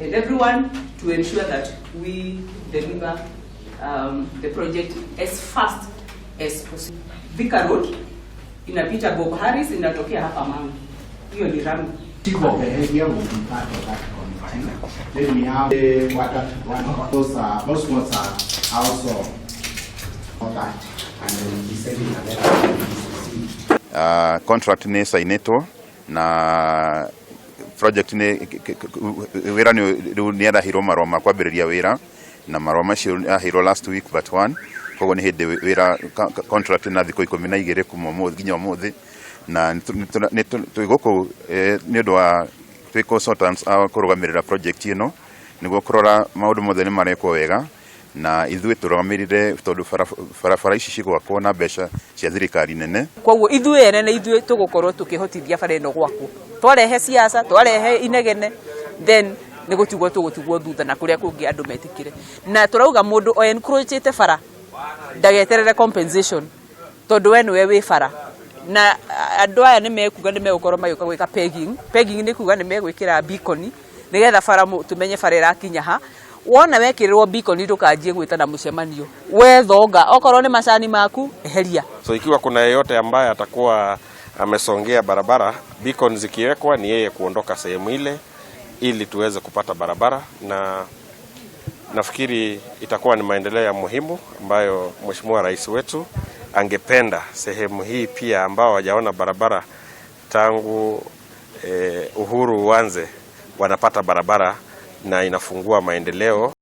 And everyone to ensure that we deliver the project as fast as possible. Thika Road inapita Bob Harris, inatokea hapa Manga. Hiyo ni rami. Chief of the area will be part of that committee. Then we have the water, one, those ones are also all that, and then we'll be sending a letter to the DCC. Contract nĩ sainĩtwo na project nĩ wĩra nĩ rĩu nĩ arahirwo marũa ma kwambĩrĩria wĩra, na marũa macio aheirwo last week but one. Koguo nĩ hĩndĩ wĩra contract na thikũ 12 kuma ũmũthĩ nginya ũmũthĩ, na twĩ gũkũ nĩ ũndũ wa twĩ consultants a kũrũgamĩrĩra project ĩno, nĩguo kũrora maũndũ mothe nĩ marekwo wega, na ithuĩ tũrũgamĩrĩre tondũ barabara ici cigwakwo na mbeca cia thirikari nene. Koguo ithuĩ ene nĩ ithuĩ tũgũkorwo tũkĩhotithia bara ĩno gwakwo. Twarehe siasa, twarehe inegene, then nĩ gũtigwo tũgũtigwo thutha na kũrĩa kũngĩ andũ metĩkĩre. Na tũrauga mũndũ o encroachĩte bara ndageterere compensation, tondũ we nĩwe wĩ bara, na andũ aya nĩ mekuga nĩ megũkorwo magĩũka gwĩka pegging. Pegging nĩ kuga nĩ megwĩkĩra beacon nĩgetha bara tũmenye bara ĩrakinya ha. Wona wekĩrĩrwo beacon, ndũkanjie gwĩtana mũcemanio, wethonga okorwo nĩ macani maku eheria. So ikiwa kuna yeyote ambaye atakuwa amesongea barabara, beacon zikiwekwa ni yeye kuondoka sehemu ile ili tuweze kupata barabara, na nafikiri itakuwa ni maendeleo ya muhimu ambayo Mheshimiwa Rais wetu angependa sehemu hii pia, ambao hawajaona barabara tangu uhuru uanze, wanapata barabara na inafungua maendeleo.